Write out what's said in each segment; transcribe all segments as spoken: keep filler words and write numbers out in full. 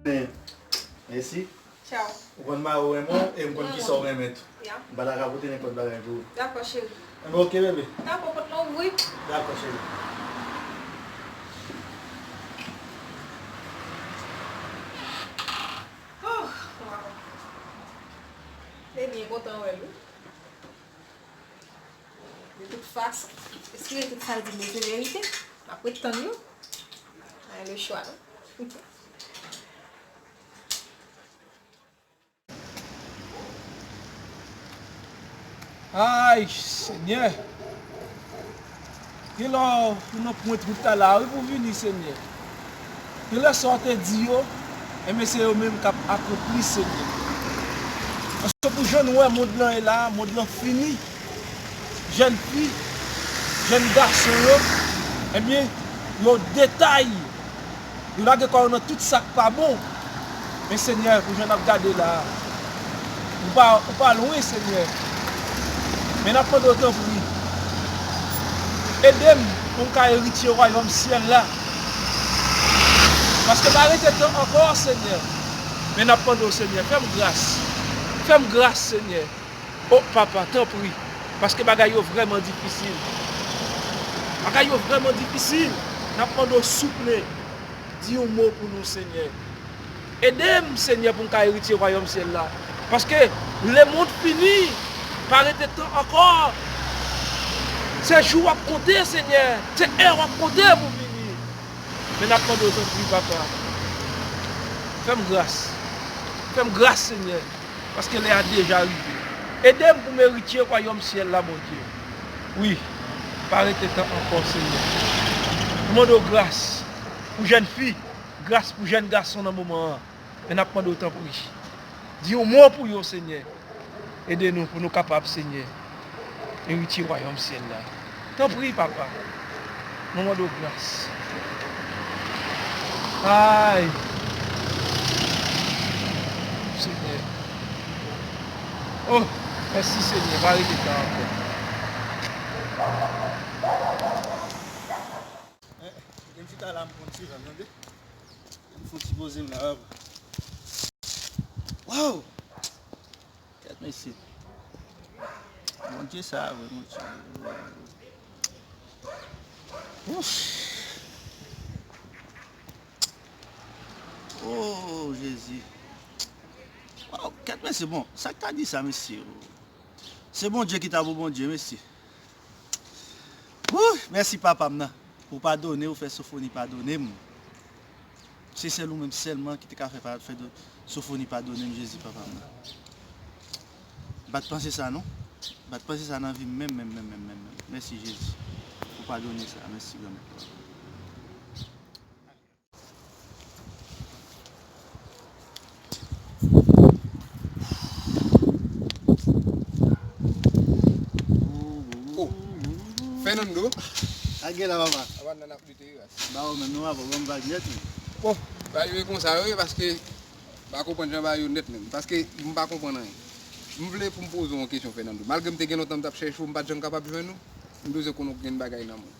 Men, mèsi. Tchaw. Ou konn mari w renmen w, e m konn kisa w renmen tou. Ya. M pa ta ka pote nenpòt bagay pou ou. Dakò, cheri. Enben, oke, bebe. Dakò, pòt lan ouvri. Dakò, cheri. Oh, wow. Ebyen, kontan wè l, wi. De tout fason, espere tout sa l di m yo se verite. M ap ret tann yo. Ay, le chwa, non? Ay, Senyè! Gen lè w nan pwent wout la, la, wi, pou vini, Senyè. Gen lè sa w te di yo, enben, se yo menm k ap akonpli, Senyè. Paske pou jan nou wè mond lan ye la, mond lan fini. Jèn fi, jèn gason yo, ebyen, yo detay. Yo lage kò yo nan tout sa k pa bon. Men Senyè, pou jan n ap gade la a, ou pa, ou pa lwen, Senyè. Men n ap mande w, tanpri, ede m pou m ka eritye wayòm syèl la. Paske pa rete tan ankò, Senyè. Men n ap mande w, Senyè, fè m gras. Fè m gras, Senyè. O, Papa, tanpri, paske bagay yo vrèman difisil. Bagay yo vrèman difisil. N ap mande w, souple, di yon mo pou nou, Senyè. Ede m, Senyè, pou m ka eritye wayòm syèl la. Paske lemonn fini, pa rete tan ankò. Se jou w ap konte, Senyè. Se è w ap konte pou vini. Men n ap mande w, tanpri, Papa. Fè m gras. Fè m gras, Senyè. Paske lè a deja rive. Ede m pou m eritye wayòm syèl la, Bondye. Wi, pa rete tan ankò, Senyè. Nou mande w gras pou jèn fi, gras pou jèn gason nan moman an. Men n ap mande w, tanpri, di yon mo pou yo, Senyè. Ede nou pou nou kapab, Senyè, eritye wayòm syèl la. Tanpri, Papa, nou mande w gras. Ay! Senyè. Oh, mèsi, Senyè, pa rete tan ankò. Eh, eh, m chita la, m pran ti jan, tande? M fon ti poze m la, papa. Waw! Kèt mesye. Bondye sa a vre, Bondye. Ouf! Oh, Jezi. Waw, kèt mesye, bon, sa k ta di sa, mesye? Se Bondye ki ta pou Bondye, mesye. Wouy, mèsi papa m nan. Ou padone, ou fè Sofoni padone m. Se sèl ou menm sèlman ki te ka fè, pa- fè do- Sofoni padone m, Jezi papa m nan. M pa t panse sa non. M pa t panse sa nan vi m menm, menm, menm, menm, menm, menm. Mèsi Jezi. Ou padone sa. Mèsi Granmèt. Oh, Fernando. Sa gen la, papa? Apa nan ap lite wi, ras. Ba ou menm non, papa, ban m vag nèt wi. Bon, bagay yo konsa wi, paske m pa konprann jan bagay yo nèt menm. Paske m pa konprann anyen. M vle pou m poze w yon kesyon, Fernando. Malgre m te gen lontan m t ap chèche w, m pa t janm kapab jwenn ou. M bezwen konn ou gen bagay nan men w.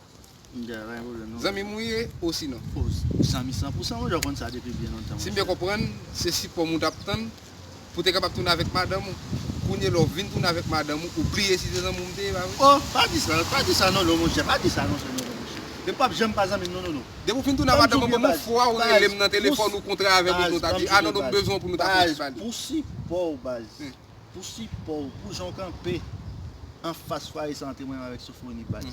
M di a, pa gen pwoblèm non. Zanmi m ou ye, osinon? O, zanmi san pou san, mwen, jan w konn sa depi byen lontan, monchè. Si m byen konprann, se sipò m ou t ap tann pou w te kapab tounen avèk madanm ou. Kounye la w vin tounen avèk madanm ou, ou bliye si se zanmi w m te ye, pa vre? O, pa di sa, pa di sa non, non, monchè, pa di sa non, non, non, monchè. Depi w ap janm pa zanmi m non, non, non. Depi w fin tounen ak madanm ou, ban m yon fwa ou rele m nan telefòn, ou kontre avèk mwen pou nou ta di, a non, non, m bezwen w pou nou ta fè yon ti pale. Pou sipò w, baz. Pou sipò w, pou jan w kanpe anfas fwaye sa ant mwen avèk Sofoni, baz.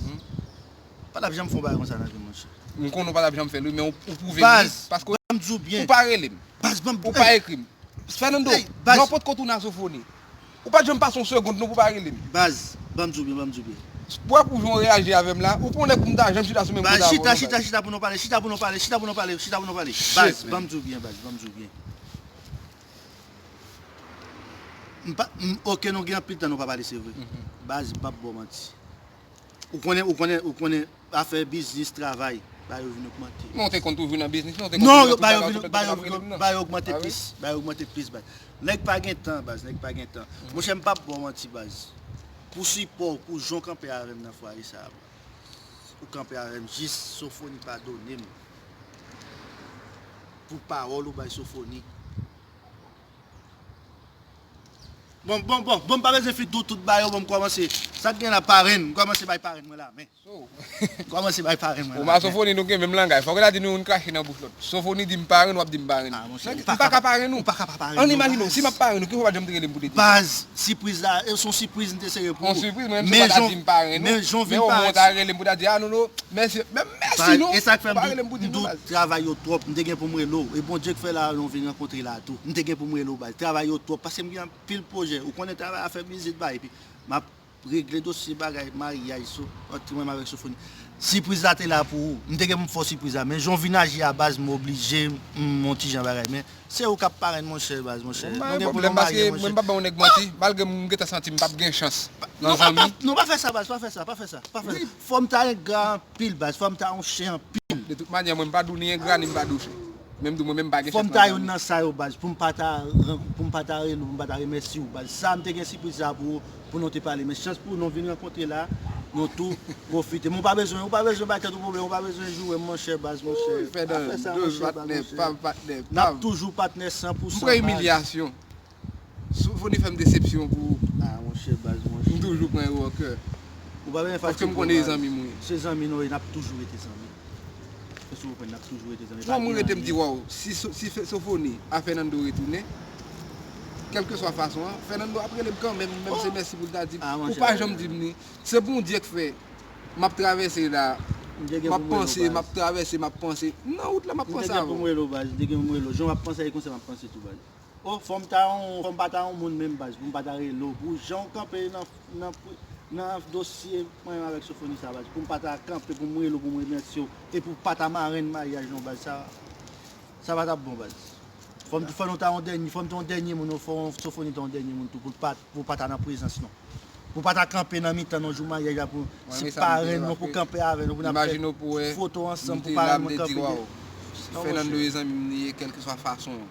Pa t ap janm fè yon bagay konsa nan vi m, monchè. M konnen w pa t ap janm fè l wi, men ou, ou pwouve m wi, paske ou pa rele m. Baz, ban m, ou pa ekri m. Fernando, nan pòt kote ou nan Sofoni. Ou pa t janm pase yon segonn non pou w pa rele m. Baz, ban m di w byen, ban m di w byen. Wè pou jan w reyaji avè m la, ou pa yon nèg pou m ta janm chita sou menm kote avè w non, baz. Chita, chita, chita pou nou pale, chita pou nou pale, chita pou nou pale, chita pou nou pale. Baz, ban m di w byen, baz, ban m di w byen. M pa, m, oke, nou gen anpil tan nou pa pale, se vre. Baz, m p ap ba w manti. Ou konnen, ou konnen, ou konnen afè biznis, travay, ba yo vin ogmante. Men w te konn toujou nan biznis, non? Ou te konn toujou nan tout bagay, ou te konn ap rele m nan. Ba yo, ba yo ogmante plis, ba yo ogmante plis, baz. Nèg pa gen tan, baz, nèg pa gen tan. Monchè, m p ap ba w manti, baz. Pou sipò w, pou jan w kanpe avè m nan fwaye sa a, baz. Ou kanpe avè m jis Sofoni padone m. pou pawòl ou bay Sofoni. Bon, bon, bon, bon, m pa bezwen fin tou, tout bagay yo, bon, m kòmanse. Sa k gen la, parenn, m kòmanse bay parenn mwen la men. M kòmanse bay parenn mwen la men. Ou ma Sofoni, nou gen menm langay. Fòk w ta di nou youn krache nan bouch lòt. Sofoni di m parenn, w ap di m parenn. Ah, monchè, m pa ka parenn ou. Ou pa ka pa parenn. Ann imajine w, si m ap parenn ou, ki fwa w pa janm te rele m pou te di? Baz, sipriz la, e, se yon sipriz m te sere pou ou. Yon sipriz, mwen menm si w pa ta di m parenn ou. Men jan w vin parèt. Men omwen w ta rele m pou ta di, ah, Nono, mèsi. Men mèsi non. E sa k fè m di, m di w travay yo twòp, m te gen pou m rele w. E Bondye k fè la, nou vin rankontre la tou. M te gen pou m rele w, baz. Travay yo twòp, paske m gen anpil pwojè. Ou konnen travay afè mizik ba, epi m ap regle dosye bagay maryaj sou, ant mwen avèk Sofoni. Sipriz la te la pou ou. M te gen pou m fè w sipriz la, men jan w vin aji a, baz, m oblije, m, m yon ti jan bagay, men se ou k ap parenn, monchè, baz, monchè. Bon, pa gen pwoblèm, paske mwen m pa ban yon nèg manti, malgre m gentan santi m p ap gen chans nan zanmi. Non, pa fè sa, baz, pa fè sa, pa fè sa, pa fè sa. Fò m ta engra anpil, baz, fò m ta yon chen anpil. De tout manyè, mwen m pa di w ni engra, ni m pa di w chen. Menm di w mwen menm m pa gen chans nan zanmi. Fò m ta youn nan sa yo, baz, pou m pa ta, pou m pa ta rele w, pou m pa ta remèsye w, baz. Sa m te gen sipriz sa pou ou, pou nou te pale. Men chans pou nou vin rankontre la, nou tou pwofite. Men ou pa bezwen, ou pa bezwen bay tèt ou pwoblèm, ou pa bezwen joure m, monchè, baz, monchè. Wi, Fènando, patnè pa m, patnè pa m. N ap toujou patnè san pou san, baz. M pran imilyasyon. Sofoni fè m desepsyon pou ou. Ah, monchè, baz, monchè. M toujou pran yo an kè. Ou pa bezwen fatige w, baz. Paske m konnen e zanmi m ou ye. Se zanmi nou ye, n ap toujou rete zanmi. Èske w konprann, n ap toujou rete zanmi. Jan mwen rete, m di, waw, si So-, si Fe-, Sofoni a Fènando retounen, kèlkeswa fason an, Fènando ap rele m kanmenm, menm se mèsi pou l ta di m. Ou pa janm di m ni. Se Bondye k fè m ap travèse la. M ap panse, m ap travèse, m ap panse. Nan wout la, m ap panse avè w. M te gen pou m rele w, baz. M te gen pou m rele w. Jan w ap panse a, e konsa m ap panse tou, baz. Oh, fò m ta yon, fò m pa ta yon moun menm, baz, pou m pa ta rele w. Pou jan w kanpe nan, nan, nan dosye mwen menm avèk Sofoni sa, baz, pou m pa ta kanpe, pou m rele w, pou m remèsye w, e pou w pa ta marenn maryaj nou, baz, sa, sa pa t ap bon, baz. Fò m, fò nou ta yon dènye, fò m ta yon dènye moun, fò Sofoni ta yon dènye moun tou, pou l pa, pou w pa ta nan prezans nou. Pou w pa ta kanpe nan mitan nou jou maryaj la, pou se parenn nou pou kanpe avè nou, pou n ap fè foto ansanm, pou parenn mwen kanpe. Fènando e zanmi m li ye, kèlkeswa fason an.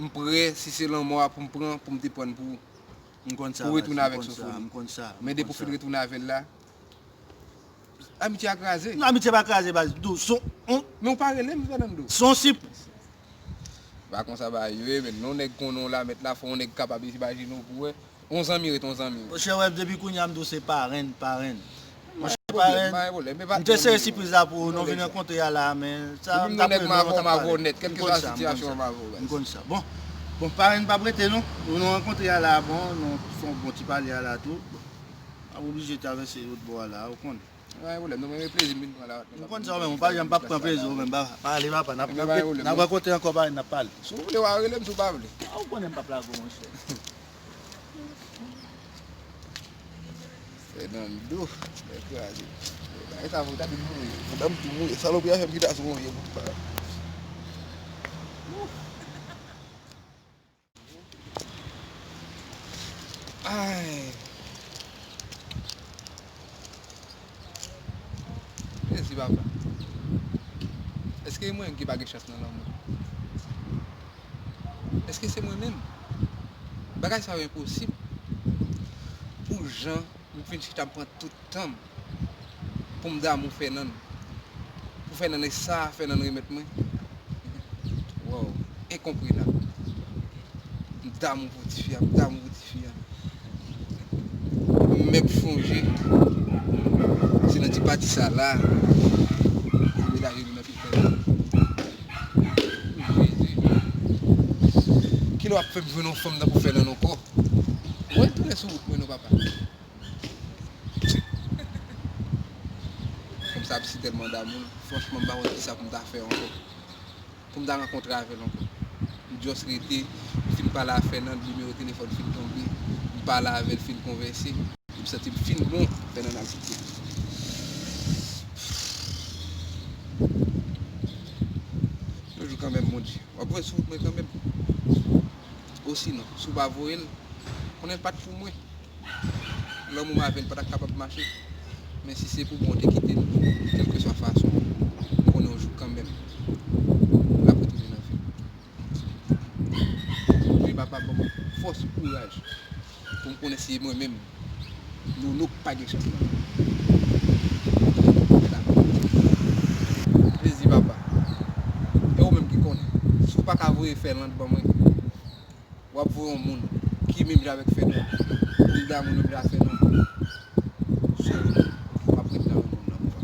M prè, si se lanmò a pou m pran, pou m te pran pou, pou retounen avèk Sofoni. Men depi w fin retounen avè l la, amitye a kraze. Non, amitye pa kraze, baz. Men w pa rele m, Fènando. Se yon sip. Pa konsa bagay yo ye, men yon nèg konnen w la, mèt la, fò yon nèg kapab imajine w pou wè. Yon zanmi ret yon zanmi. Monchè, wè, depi kounye a m di w se parenn, parenn. Monchè, parenn, m te sere sipriz la pou ou, nou vin rankontre a la, men sa m t ap rele w, nou t ap pale. M konn sa, m konn sa. M konn sa. Bon, bon, parenn p ap rete non. Nou rankontre a la, bon, nou fè yon bon ti pale a la tou. Bon, m ap oblije travèse lòt bò a la, ou konn. Pa gen pwoblèm, non, men plezi m vin pran la. M konn sa, ou menm, ou pa janm p ap pran plezi, ou menm, pa, pale, papa, n ap, n ap, n ap rankontre ankò, parenn, n ap pale. Si w vle, w a rele m, si w pa vle. A, ou konnen m p ap lage w, monchè. Fènando, nèg kraze. Bagay sa, fòk ta di m mouri. Fòk ta di m tou mouri. Salopri a fè m kite sou mouri, bout pa. Ay. Mèsi, papa. Èske e mwen menm ki pa gen chans nan lanmou? Èske se mwen menm? Bagay sa yo enposib. Pou jan m fin chita m pran tout tan m pou m damou Fènann. Pou Fènann e sa Fènann remèt mwen. Wow, enkonprenab. M damou pou tifi a, m damou pou tifi a. M menm sonje, se nan ti pati sa la, pou m degaje nou nan pye Fènann. Jezi. Kilè w ap fè m jwenn yon fanm tankou Fènann ankò? Mwen tounen sou wout mwen non, papa. Fanm sa ap si tèlman damou l, franchman, m pa konn kisa pou m ta fè ankò. Pou m ta rankontre avè l ankò. M just rete, m fin pale a Fènann, nimewo telefòn fin tonbe, m pale avè l, fin konvèse, m santi m fin bon, Fènann al kite m. Yon jou kanmenm, Bondye, w ap voye sou wout mwen kanmenm. Osinon, si w pa voye l, konnen l pa t pou mwen. Lanmou m avè l pa t ap kapab mache. Men si se pou bon te kite m, kèlkeswa fason, m konnen yon jou kanmenm, l ap retounen nan vi m. Wi, papa, ban m fòs, kouraj, pou m konnen si e mwen menm, Nono k pa gen chans nan. Plezi, papa. E ou menm ki konnen. pa ka voye Fèland ban mwen. W ap voye yon moun ki menm jan avèk Fèland. Li damoun menm jan avèk Fèland. So, m ap ret nan yon moun nan, papa.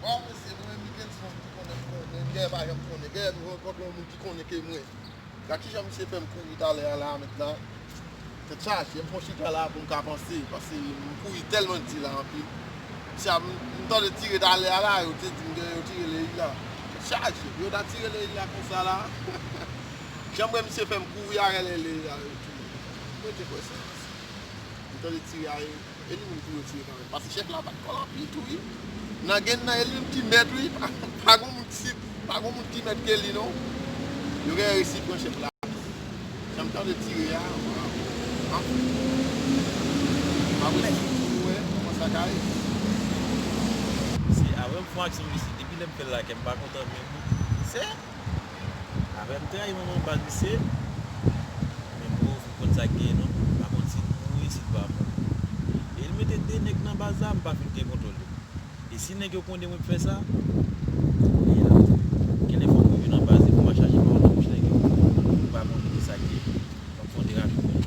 Bon, mesye, mwen menm Mickelson ki konnen m konnen, m genlè pa janm konnen. Genlè m rankontre yon moun ki konnen ke mwen. Gad kijan misye fè m kouri talè a la, mentnan. Tèt chaje, m fon chita la pou m ka panse, paske m kouri tèlman di la anpil. Misye ap, m, m tande tire talè a la, yo te di m gen yo tire Leila. Tèt chaje, yo ta tire Leila konsa la. Jan m wè misye fè m kouri avè Leila yo tou. Mwen te kwè sa. M tande tire a, e li menm tou yo tire kanmenm. Paske chèf la pa t kòl anpil tou wi. Nan gen nan e li menm ki mèt wi. Pa, pa gon moun ki, pa gon moun ki mèt ke li non. Yo genyen resi pran chèf la. Jan m tande tire a, m ap resi pou wè kòman sa ka ye. Se avè m fè yon aksyon isit. Depi lè m fè l la, kè m pa kontan menm. Se Afè m trayi manman baz misye. Men m pa fin konn sa k genyen non. M pa konn si l mouri, si l pa mouri. E l mete de nèg nan baz la, m pa fin gen kontwòl yo. E si nèg yo konnen mwen fè sa, kounye a, genlè fò m rive nan baz li pou m al chache pawòl nan bouch nèg yo. M pa konnen ki sa k genyen. Fò m fè yon terapi pou mwen.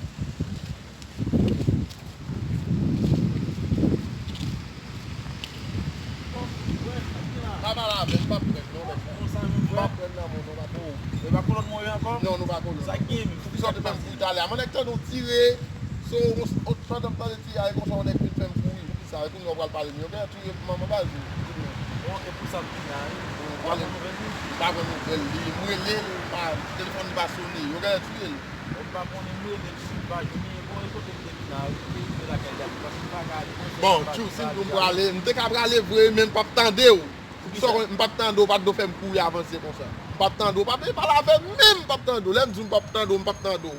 Pa pale avè m, m p ap pran non, nèg la. M p ap pran nan men w non, pa pran. E pa kolòn mwen ye ankò? Non, nou pa kolòn. Sa k gen? Poukisa w te fè m kouri talè a? Mwen nèk tande w tire, so, pandan m tande tire a, e konsa yon nèg vin fè m kouri. Poukisa? E kounye a w pral pale m. Yo genlè touye manman baz ou. Bon, e pou sa m vin la wi. Ou pa pran nouvèl li? M pa pran nouvèl li. M rele l, pa, telefòn li pa sone. Yo genlè touye l. Bon, m pa konnen m rele l, si m pa jwenn li, bon, e kote m te vin la, wi, m te rive lakay Dani, paske m pa ka ale, mwen sèl m pa vin pale a. Bon, tchou, si m di w m prale, m te ka prale vre, men m p ap tande w. Poukisa? M p ap tande w, pa t dwe fè m kouri avanse konsa. M p ap tande w, pa vin pale avè m menm, m p ap tande w. Lè m di w m p ap tande w, m p ap tande w.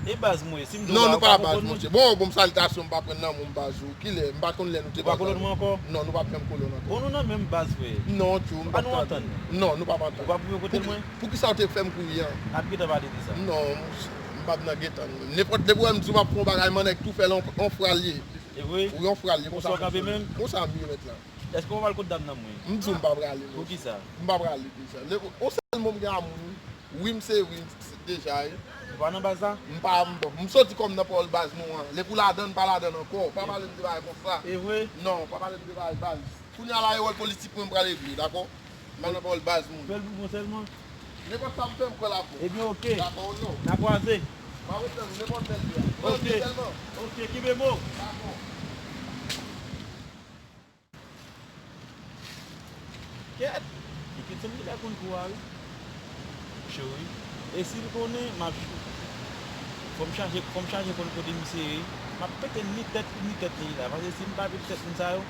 E baz mwen, si m di w pa, ou pa konprann mwen? Non, nou pa baz, monchè. Bon, bon, salitasyon, m pa pran nan men w, m pa jou. Kilè? M pa konn lè nou te baz avè. Ou pa kolòn mwen ankò? Non, nou pa menm kolòn ankò. Bon, nou nan menm baz, frè. Non, tchou, m p ap tande w. An nou antann? Non, nou p ap antann. Ou pa pwouve kote l mwen? Poukisa w te fè m kouri an? N ap gentan pale de sa. Non, monchè, m p ap nan gentan. Nenpòt lè pou wè m di w m ap fè yon bagay, man, nèg tou fè l yon, yon fwa l ye. E vre? Wi, yon fwa l ye. Konsa, konsa m ye mèt la. Èske w pral kot dam nan mwen? M di w m pa prale, monchè. Poukisa? M pa prale deja. Lè, yon sèl mo m gen a moun, wi. Wi, m se wi, deja, wi. Ou pa nan baz la? M pa, m, m soti kòm nan pawòl baz nou an. Lè pou ladann, pa ladann ankò. Pa pale m de bagay konsa. E vre? Non, pa pale m de bagay baz. Kounye a la, e wòl politik mwen m pral regle, dakò? M pa nan pawòl baz moun. Fè l pou mwen sèlman. Nenpòt sa m fè, m kwè l ap bon. Ebyen, oke. Dakò, non. N a kwaze. M a ret nan nenpòt lè l ye a. Pou mwen sèlman. Oke, kenbe mo. Dakò. Kèt! Li kite m genlè konn kou a wi. Cho wi. E si l konnen, m ap cho. Fò m chache, fò m chache konn kote misye ye. M ap pete ni tèt li, ni tèt li la. Paske si m pa pete tèt moun sa yo,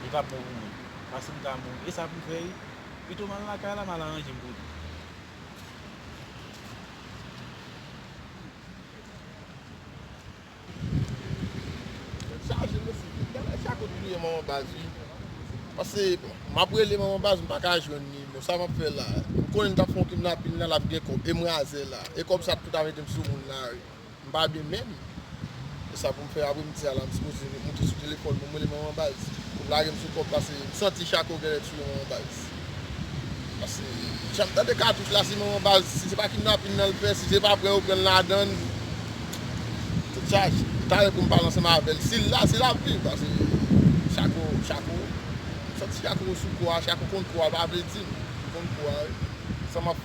li p ap bon pou mwen. Paske m ka mouri. E sa pou m fè wi. Pito m al lakay la, m al aranje m pou li. Chaje mesye, genlè Chako touye manman baz wi. Paske, bon, m ap rele manman baz, m pa ka jwenn li. Bon, sa m ap fè la? M konnen l t ap fè yon kidnapin la, l ap gen kòb. E m razè la. E kòb sa tout ap mete m sou moun la wi. M pa byen menm. E sa pou m fè apremidi a la, m sipoze moute sou telefòn pou m rele manman baz. Pou m lage m sou kòb, paske m santi Chako genlè touye manman baz. Paske, jan m tande katouch la, se manman baz, si se pa kidnapin nan l fè, si se pa prè yo pran l ladann, tèt chaje. Talè pou m pale ansanm avè l. Si l la, si l ap viv, paske Chako, Chako, m santi Chako sou kou a, Chako konn kou a, l pa vle di m. L konn kou a, wi. Sa m ap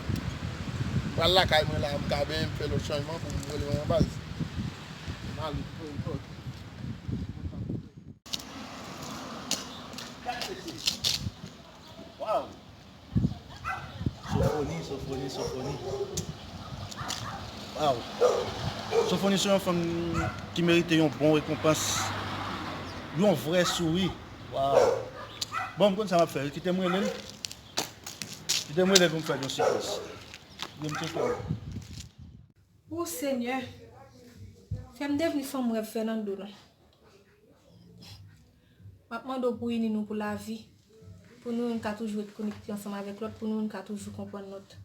pral lakay mwen la, m ka benyen, m fè lòt chanjman pou m rele manman baz. M ale, m fè yon sòti. Gad mesye. Waw. Sofoni, Sofoni, Sofoni. Waw. Sofoni se yon fanm ki merite yon bon rekonpans. Yon vrè souri. Waw. Bon, m konn sa m ap fè. Kite m rele l. Kite m rele l pou m fè l yon sipriz. Kite m tcheke l. O Senyè, fè m devni fanm rèv Fernando non. M ap mande w pou ini nou pou lavi. Pou nou youn ka toujou ret konekte ansanm avèk lòt, pou nou youn ka toujou konprann lòt.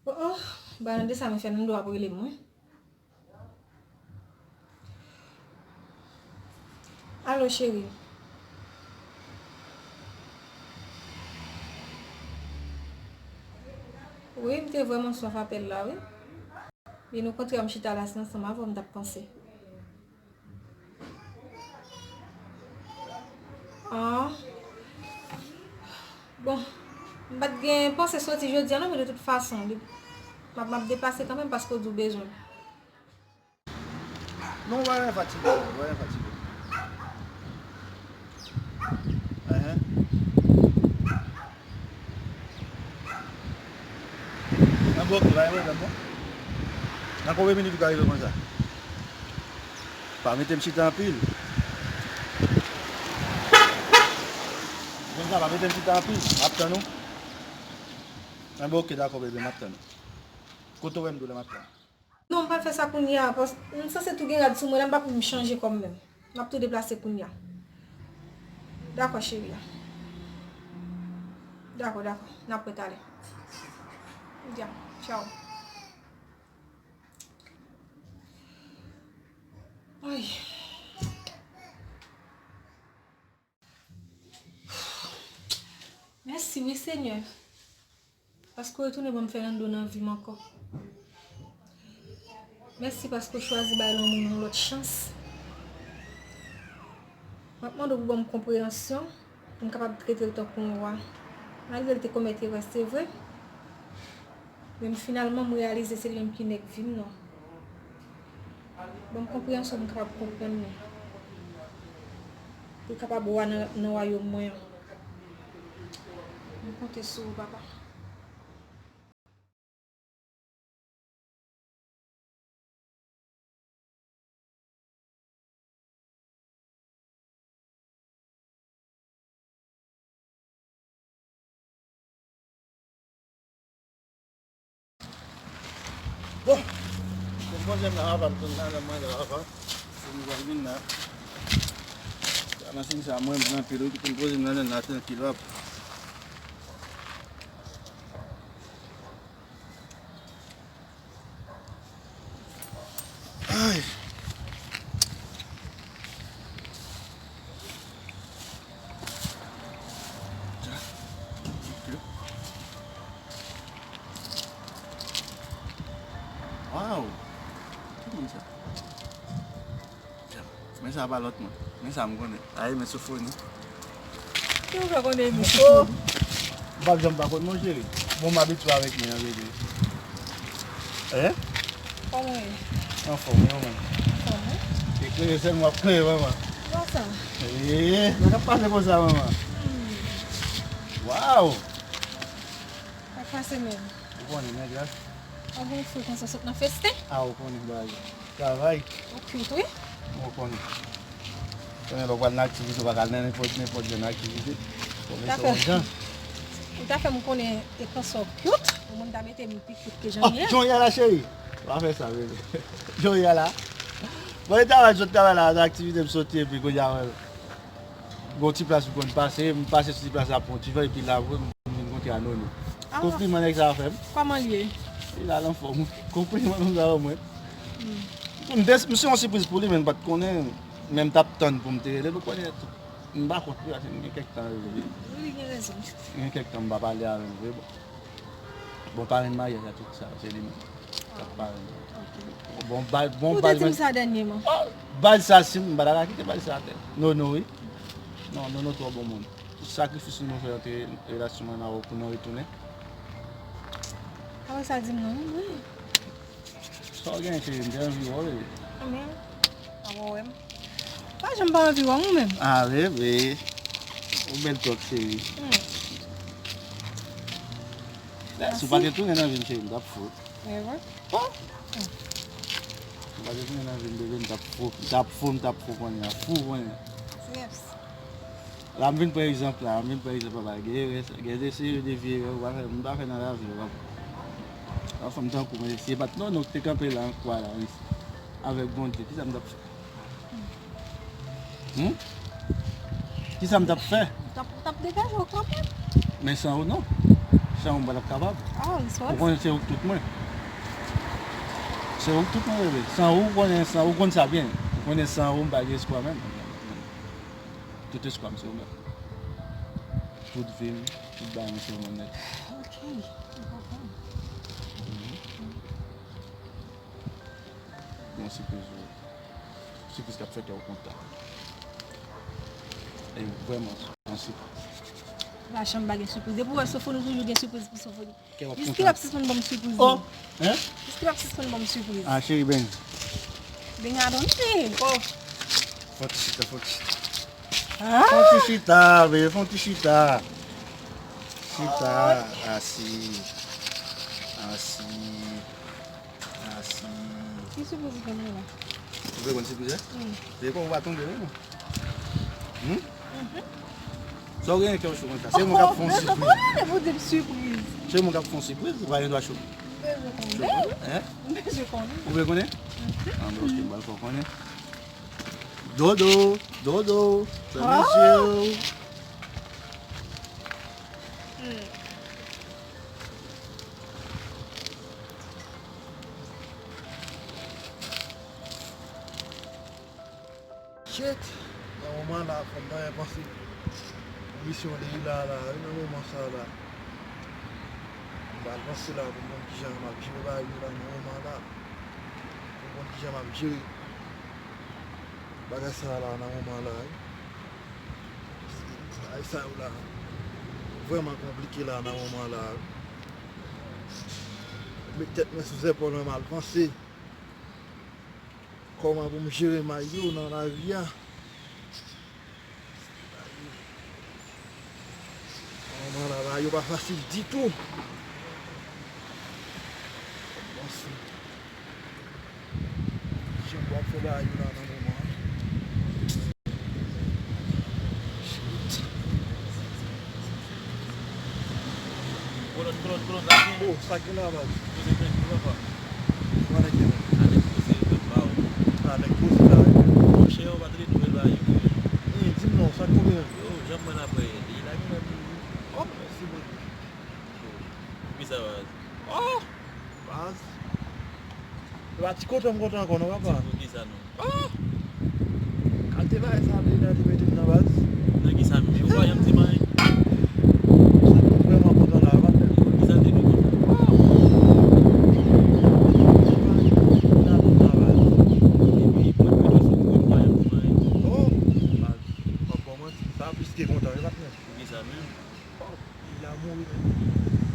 Oh, oh, ba nan de sa men Fernando ap rele m, wi. Alo, cheri. Wi, m te vrèman swaf apèl la, wi. Byen, okontrè, m chita la, se ansanm avè w m t ap panse. Ah. Bon, m pa t gen panse soti jodi a non, men de tout fason, li, m ap, m ap deplase kanmenm paske w di w bezwen m. Non, w pa gen fatige, w pa gen fatige. Enhen. Nan bòkè, pa gen pwoblèm, non. Nan konbyen minit ou ka rive konsa? Pa mete m chita anpil. Konsa, pa mete m chita anpil. M ap tann ou. Enben, oke, dakò, bebe, m ap tann ou. Kote w wè m tou la, m ap tann ou. Non, m pral fè sa kounye a, paske m sanse tou gen rad sou mwen la, m pa pou m chanje kò m menm. M ap tou deplase kounye a. Dakò, cheri a. Dakò, dakò. N ap wè talè. Dja. Tchaw. Ay. Mèsi wi, Senyè. Paske w retounen ban m Fernando nan vi m ankò. Mèsi paske w chwazi bay lanmou m yon lòt chans. M ap mande w pou ban m konpreyansyon, pou m kapab trete l tankou yon wa. Malgre l te komèt erè, se vre. Men m finalman, m reyalize se li menm ki nèg vi m nan. Ban m konpreyansyon pou m kapab konprann li. Pou l kapab wa nan, nan wayòm mwen an. M konte sou ou, papa. Bon, pou m poze m nan avan, m konn nan mwen la avan. Se nou pral vin la. Sa nan siy sa mwen, mwen anpil wi, pou m poze m nan la trankil, w ap. Ay. Waw. Ki moun sa? Men sa pa lòt moun. Men sa m konnen. Ay, men sou fo nou. Ki ou fè konnen men sou fo? M p ap janm pa konn non, cheri. Bon, m abitye avèk men an, bebe. Hein? Kòman w ye? Anfòm, wi, ou menm? Anfòm, wi. Eklere sèl m ap klere, manman. Kòman sa? Eee, sa k ap pase konsa, manman? Hmm. Waw! Sa k pase menm? Ou konnen, nèg la. Ou gon fre konsa sot nan festen? A, ou konnen bagay. Travay. Ou cute, wi. Ou konnen. Konnen lè w pral nan aktivite, ou pa ka al nan nenpòt, nenpòt jan aktivite. Ou ta fè, ou ta fè m konnen e konsa w cute, ou menm ta mete m pi cute ke jan m ye. Jan w ye a la, cheri. Pa fè sa, bebe. Jan w ye a la. Bon, e travay, sot travay la, nan aktivite m soti, epi kounye a, gon ti plas m konn pase, m pase sou ti plas la pou yon ti jan, epi la, vre, m vin kontre a Nono. Ah. Konpliman nèg sa a fè m. Kòman l ye? Li la, l anfòm. Konpliman nèg sa a ban mwen. Hmm. M te, m se yon sipriz pou li, men m pa t konnen, men m t ap tann pou m te rele l, ou konnen, m pa kont li, paske m gen kèk tan rele li. Wi, li gen rezon. Gen kèk tan m pa pale avè l vre, bon. Bon, parenn maryaj la, tout sa, se li menm k ap parenn. Ok. Bon, bal, bon, ou te bal di m sa dènyèman. Oh, bal sa, si m pa ta ka kite bal sa atè. Nono, wi. Non, Nono twò bon moun. Tout sakrifis nou fè antre relasyon mwen avè w pou nou retounen. Apre sa, di m non, wi. Sa w gen, cheri? M te anvi wè w, bebe. Anmè, a wè w wè m. Pa janm pa anvi wè m, ou menm. Ah, bebe. Ou bèl twòp, cheri. Hmm. Si w pa te tounen nan vi m, cheri, m t ap fou. E vre? Oh! Si w pa te tounen nan vi m, bebe, m t ap fou. M t ap fou, m t ap fou kounye a. Fou kounye a. Yes. La, m vin pran egzanp la, m vin pran egzanp la, gen erè, gen de seri de vye erè ou pa fè, m pa fè nan lavi, w ap, w ap fè m tankou mwen, si e pa t Nono ki te kanpe la an kwa la, avèk Bondye, kisa m t ap fè? Hmm? Kisa m t ap fè? T ap, t ap degaje w kanmenm. Men san ou non. San ou m pa t ap kapab. Ah, it's Ou konnen se ou k tout mwen. Se ou k tout mwen, bebe. San ou, ou konnen, san ou, ou konn sa byen. Ou konnen san ou, m pa gen espwa menm. Tout espwa m se ou menm. Tout vi m, tout bagay mwen se ou menm nèt. Ok, m konprann. Yon sipriz, wi. Sipriz k ap fè kè w kontan. E vrèman, yon sipriz. Pa janm pa gen sipriz. Depi w wè Sofoni toujou gen sipriz pou Sofoni. Kè w ap Jis ki kontan. L ap sispann ban m sipriz. Oh! Hein? Jis ki L ap sispann ban m sipriz. Ah, cheri, ben. Beny a donte. Oh! Fò ti chita, fò ti chita. Ah! Fò ti chita, bebe, fò ti chita. Chita, asi. Asi. Asi. Ki sipriz ou fè mwen la? Ou vle konn sipriz la? Hmm. Se kò ou pa tonbe, non? Hmm? Sa ou genyen kè w cho konsa? Se mwen k ap fè yon sipriz. Ou di m sipriz. Se mwen k ap fè yon sipriz, ou pa gen dwa cho. M bezwen konnen. Hein? M bezwen konnen. Ou vle konnen? Ah, men ok, m pral fè w konnen. Dodo, dodo, fèmen zye w. Shit! Nan moman la, fò m ta panse misyon Leila la, wi, nan moman sa la. M pral panse la pou m konn kijan m ap jere bagay yo la nan moman la. Pou m konn kijan m ap jere bagay sa la nan moman la, wi. Bagay sa yo la vrèman konplike la nan moman la, wi. Met tèt mwen sou zèpòl mwen, m al panse kòman pou m jere may yo nan lavi a. Moman la, bagay yo pa fasil ditou. Bon, si. Jan w ap fè bagay yo la nan moman an. Shit. Kolòn, kolòn, kolòn, la gen. Oh, sa gen la, baz? Poze tèt, papa. Ou pa nèg gen la? A nèg poze, papa, o. A nèg poze la, wi. Monchè, ou pa tande nouvèl bagay yo, wi. Eh, di m non, sa k tonbe menm? Yo, jan mwen la, frè, li la gen lè pou ou. Oh, mèsi, Bondye. Poukisa, baz? Oh! Baz. E pa ti kontan m kontan ankò non, papa. Poukisa non? Oh! Kalite bagay sa ap degaje mete m nan baz. Nan kisa menm? Ou pa janm di m anyen. Sa ki vrèman kontan la, papa. Kisa te nou kontan? Oh! Nan tout la baz. Epi mwen mete w sou kou, ou pa janm di m anyen. Oh! Baz. Papa, mwen, sa plis ke kontan, wi, patnè. Poukisa menm? Li la mouri menm.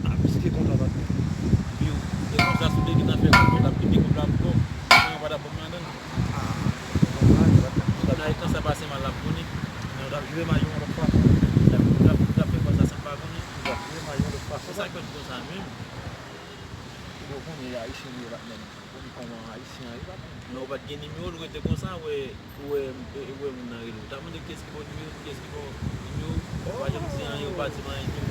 A plis ke kontan, patnè. Yo, e konsa si w te gentan fè kòb la, w t ap kite kòb la pou kòb, san yo pa t ap ban m ladan l. Ah, konsa, yo pa t ap konsa. Sa e konsa pase mal l ap konnen. Men yo t ap jere may yo yon lòt fason. Yo t ap, yo t ap, yo t ap fè konsa san m pa konnen. Yo t ap jere may yo yon lòt fason. Se sa k fè m konsa menm. Ou konnen Ayisyen yo pa t menm. Ou konnen kòman Ayisyen an ye, patnè. Non, ou pa t gen nimewo l, ou rete konsa, wè, ou wè, e, e, wè moun nan rele w. Ou ta mande kiyès ki ba w nimewo, kiyès ki ba w nimewo, ou pa janm di anyen, ou pa di m anyen tou.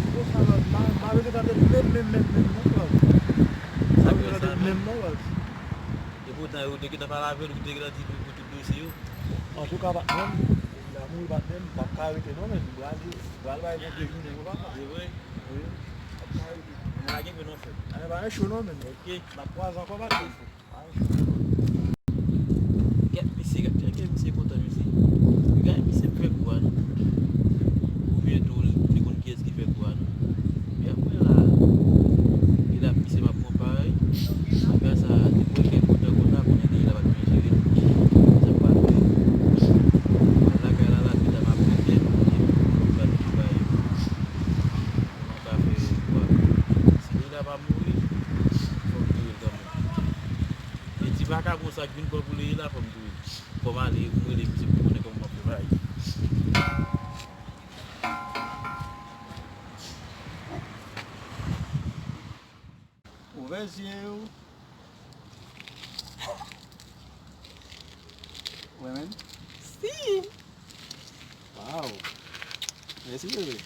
Konsa, baz, m pa, m pa rete tande l menm, menm, menm, menm, non, baz. M pa rete tande l menm, non, baz. Epoutan, ou te gentan pale avè l, ou te gentan di pou, pou tout dosye yo. Antouka, patnè m, li la mouri, patnè m, m p ap ka rete, non, men m pral, pral bay yon de jounen, wi, papa. Se vre? Wi, m p ap ka rete. Lage men non, frè. Anyen pa gen cho non, men. Ok. N ap kwaze ankò, patnè. Kèt misye, gade kèt misye kontan, mesye. Gade misye fè kou a non. Oubyen tou, li konn kiyès ki fè kou a non. Epi apre la, e la misye m ap pran parèy. Apre sa, depi w wè kè kontan konsa, konnen deja l ap byen jere. Sa pa fè. Al lakay la, la, pita m ap rete. Epi m ap gade ki bagay yo. Kòman w ka fè pou w ap. Si Leila pa mouri, fò m touye l kanmenm. E ti vakabon sa k vin pran pou Leila, fò m touye l. Fò m ale, m rele misye pou m konnen kòman m ap fè bagay. Ouvè zye w. Women? Si. Wow. Mèsi, bebe.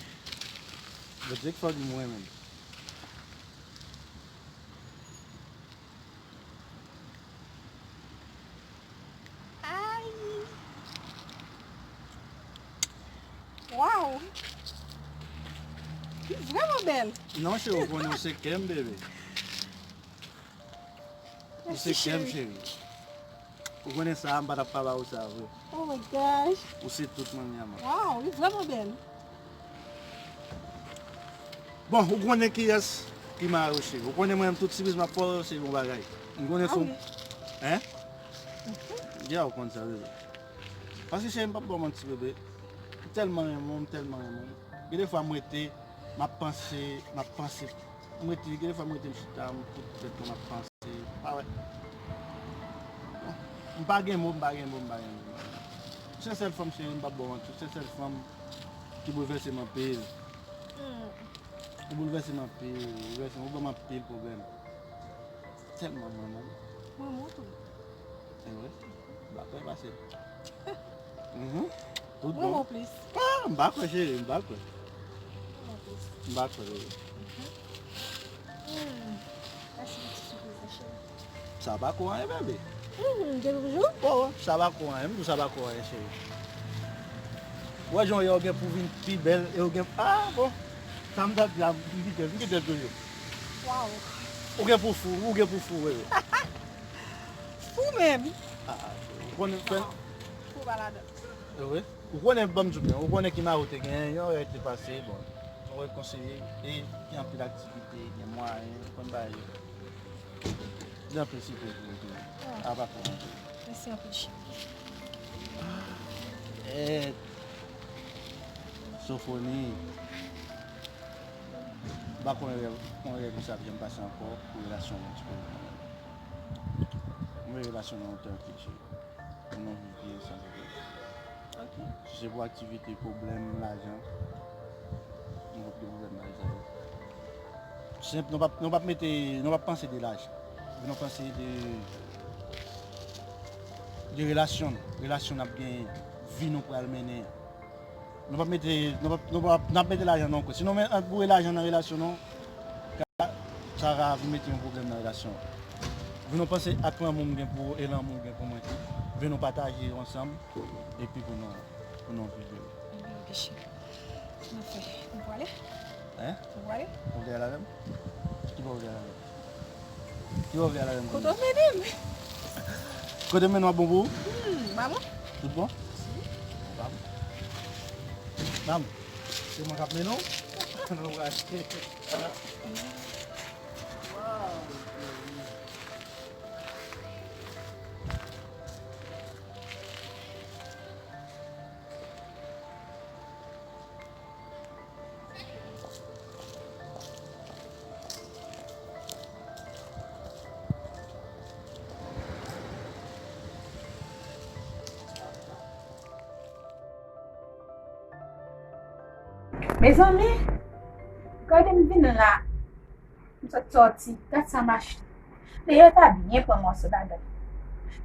But Jake Frog m women. Ay. Waw! Li vrèman bèl. Non, cheri, ou konnen w se kè m, bebe. Ou se kè m, cheri. Ou konnen sa, m pa t ap pa ba ou sa vre. Oh my gosh. Ou se tout manmi an. Waw, li vrèman bèl. Bon, ou konnen kiyès ki mari w, cheri. Ou konnen mwen menm tout sipriz m ap fè w, se yon bagay. M konnen fou. Hein? Ya, ou konn sa, bebe. Paske cheri, m p ap ba w manti, bebe. M tèlman renmen w, m tèlman renmen w. Gen de fwa m rete, m ap panse, m ap panse. M rete, gen de fwa m rete m chita, m fout tèt mwen, m ap panse. Pa wè. M pa gen mo, m pa gen mo, m pa gen mo. Se sèl fanm, cheri, m p ap ba w manti. Se sèl fanm ki boulvèse m anpil. Ou boulvèse m anpil, ou boulvèse m, ou ban m anpil pwoblèm. Tèlman m renmen w. Mwen renmen w tou. Se vre? M pa kwè pase. Mhm. Tout bon. Mwen renmen w plis. Ah, m pa kwè, cheri, m pa kwè. Mwen renmen w plis. M pa kwè, bebe. Mhm. Hmm. Mèsi pou ti sipriz la, cheri. Sa pa ko anyen, bebe. Hmm, gen toujou? Oh, sa pa ko anyen, m di w sa pa ko anyen, cheri. Ou wè jan w ye, ou gen pou vin pi bèl, e ou gen, ah, bon. Sa m t ap di a, m kite, m kite l toujou. Waw. Ou gen pou fou, ou gen pou fou, bebe. Fou menm. Ah, ah, cheri. Ou konnen, fè. Non, fou pa ladan. E vre? Ou konnen, ban m di w byen, ou konnen ki mari w te genyen, yon rèy te pase, bon, nou rekonsilye, e gen anpil aktivite, gen mwayen, ou konn bagay yo. Gen anpil sipriz pou ou tou. Ah. A pa twò. Mèsi anpil, cheri. Eh, Sofoni, m pa konnen lè, konnen lè konsa ap janm pase ankò pou relasyon nou ti pwoblèm. Mwen relasyon nou an tanke, cheri. Pou nou viv byen ansanm, ok? Ok. Si se pou aktivite, pwoblèm, lajan, nou p ap gen pwoblèm nan sa yo. Senp, nou p ap, nou p ap mete, nou p ap panse de lajan. Nou panse de, de relasyon nou. Relasyon n ap genyen, vi nou pral mennen an. Nou p ap mete, nou p ap, nou p ap, n ap mete lajan nan yon kwen. Si nou men, anboure lajan nan relasyon nou, ka, sa ka vin mete yon pwoblèm nan relasyon an. Vin nou panse ak lanmou m gen pou ou e lanmou w gen pou mwen tou. Vin nou pataje yo ansanm, epi pou nou, pou nou viv yo. Ebyen, ok, cheri. N ap fè, nou prale? Hein? Nou prale? Ou vle al avè m? Ki bò ou vle al avè m? Ki bò ou vle al avè m? Kote w mennen m? Kote m mennen w ap bon pou ou? Hmm, pa bon. Tout bon? Si. Pa bon. Maman, se mwen k ap mennen w? Nou prale. Mezanmi, gade m vin la. M sot sòti, gad sa m achte. Dayè ta byen pran mòso ladan l.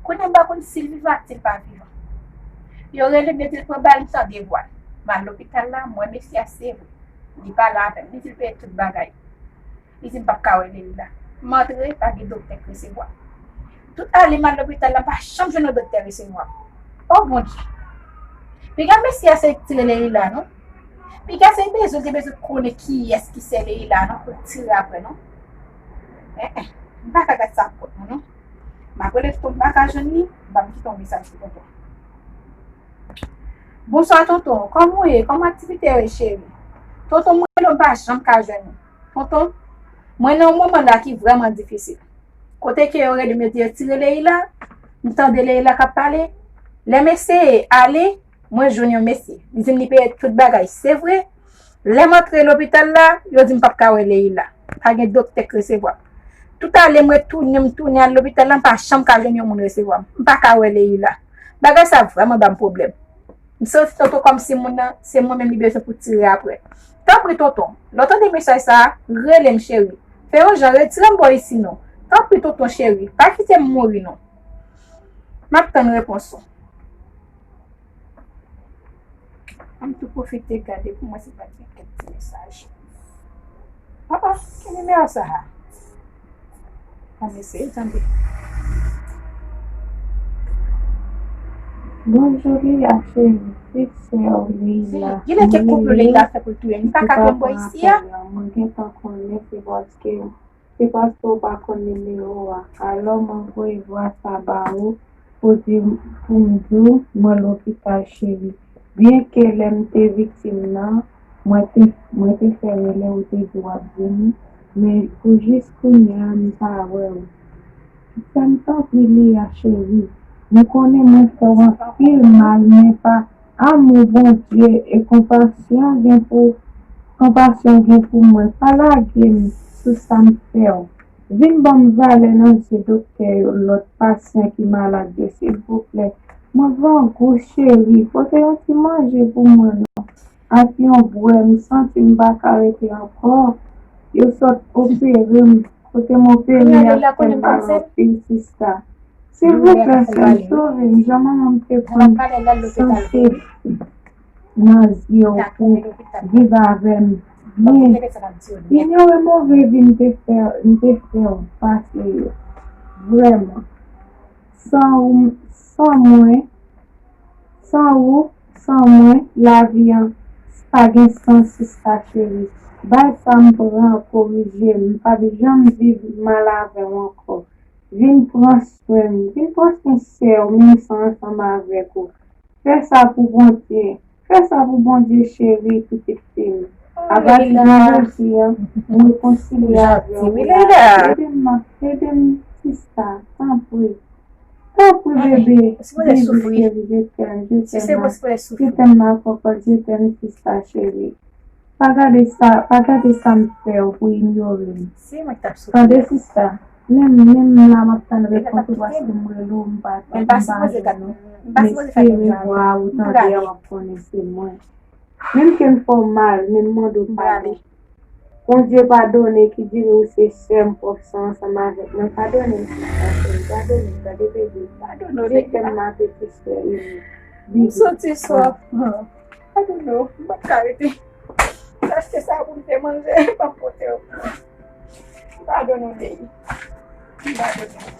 Kounye a m pa konn si l vivan ak si l pa vivan. Yo rele m, yo di l pran bal, m tande vwa l. M al lopital la, m wè mesye a se vre. Li pale avè m, li di l peye tout bagay. Li di m p ap ka wè Leila. M antre, pa gen doktè k resevwa m. Tout ale m al lopital la, m pa janm jwenn yon doktè resevwa m. O Bondye! Piga mesye a se tire Leila non. Piga se bezwen, te bezwen konnen kiyès ki sè Leila non, pou l tire apre non. Eh, eh, m pa ka gad sa ak kont mwen non. M ap rele tonton, m pa ka jwenn li, m ap kite yon mesaj pou tonton. Bonswa tonton, kòman w ye? Kòman aktivite yo ye cheri? Tonton, mwen rele w, m pa janm ka jwenn ou. Tonton, mwen nan yon moman la ki vrèman difisil. Kote ke yo rele m, yo di yo tire Leila, m tande Leila k ap pale. Lè m eseye ale, mwen jwenn yon mesye. Li di m li peye tout bagay. Se vre, lè m antre lopital la, yo di m p ap ka wè Leila. Pa gen doktè k resevwa m. Tout ale m retounen, m tounen al lopital la, m pa janm ka jwenn yon moun resevwa m. M pa ka wè Leila. Bagay sa vrèman ban m pwoblèm. M santi tonton kòmsi moun nan, se mwen menm li bezwen pou tire apre. Tanpri tonton, lè w tande mesaj sa a, rele m cheri. Fè yon jan retire m bò isi non. Tanpri tonton cheri, pa kite m mouri non. M ap tann repons ou. An m tou pwofite gade pou mwen si pa t gen kèk ti mesaj. Papa, ki nimewo sa a? An m eseye tande. Bonjou Lila cheri, se sè w Lila. Gade ki koup Lila fè pou l touye m. M pa ka pran bò isi a. Mwen gentan konnen se paske se paske w pa konn nimewo a. Alò mwen voye vwa sa ba ou pou di pou m di w mwen lopital cheri. Byenke lè m te viktim nan, mwen te mwen te fè rele ou te di w ap vini, men pou jis kounye a m pa wè w. Sè m tanpri Lila cheri, m konnen mwen fè w anpil mal men pa amou Bondye e konpasyon gen pou konpasyon gen pou mwen pa lage m sou sa m fè w. Vin ban m valè nan zye doktè yo lòt pasyan ki malad yo silvouplè. Mwen grangou cheri, pote yon ti manje pou mwen non. Ak yon bwè, m santi m pa ka rete ankò. Yo sot opere m. Kote m opere y ap fè m mal anpil sista. Silvouplè sè m sove m jan manman m te konn sanse nan zye w pou viv avè m byen. Inyore move vi m te fè m te fè w pase yo. Vrèman. San ou, san mwen, san ou, san mwen, lavi an pa gen sans sista cheri. Bay sa m pran korije m, m p ap janm viv mal avè w ankò. Vin pran swen m, vin pran swen sè w menm san ansanm avèk ou. Fè sa pou Bondye. Fè sa pou Bondye cheri pitit fi m. Apati de jodi a, m rekonsilye avè w Lila. Ede m ede m sista, tanpri. Tanpri bebe, bebe cheri, je t'aime, je t'aime, je t'aime ma cocotte, je t'aime sista cheri. Pa gade sa, pa gade sa m fè w pou inyore m. Tande sista, menm menm la m ap tann repons ou paske m rele w m pa m pa jwenn ou. M espere vwa ou tande a w ap konnen se mwen. Menm ke m fè w mal, men m mande w padon. Bondye padone ki diri ou se sè m pwòp san ansanm avèk mwen. Padone m sista cheri, padone m tande bebe. Padone w je t'aime ma petite sè emi. M santi swa. Padone w, m p ap ka rete. Achte sa pou m te manje, m ap pote w. M padone w Lila. M padone w.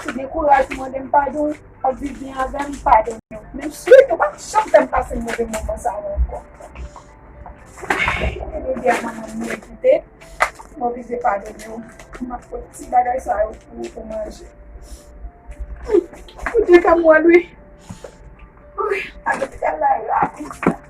Si gen kouraj pou mande m padon, w ap viv byen avè m, m padone w. Men m swete w pa janm fè m pase move moman sa yo ankò. Jodi a manman m mwen kite, m oblije padone w. M ap fè ti bagay sa yo pou ou pou manje. Ou te ka mwen wi. Wi, a lopital la rapi.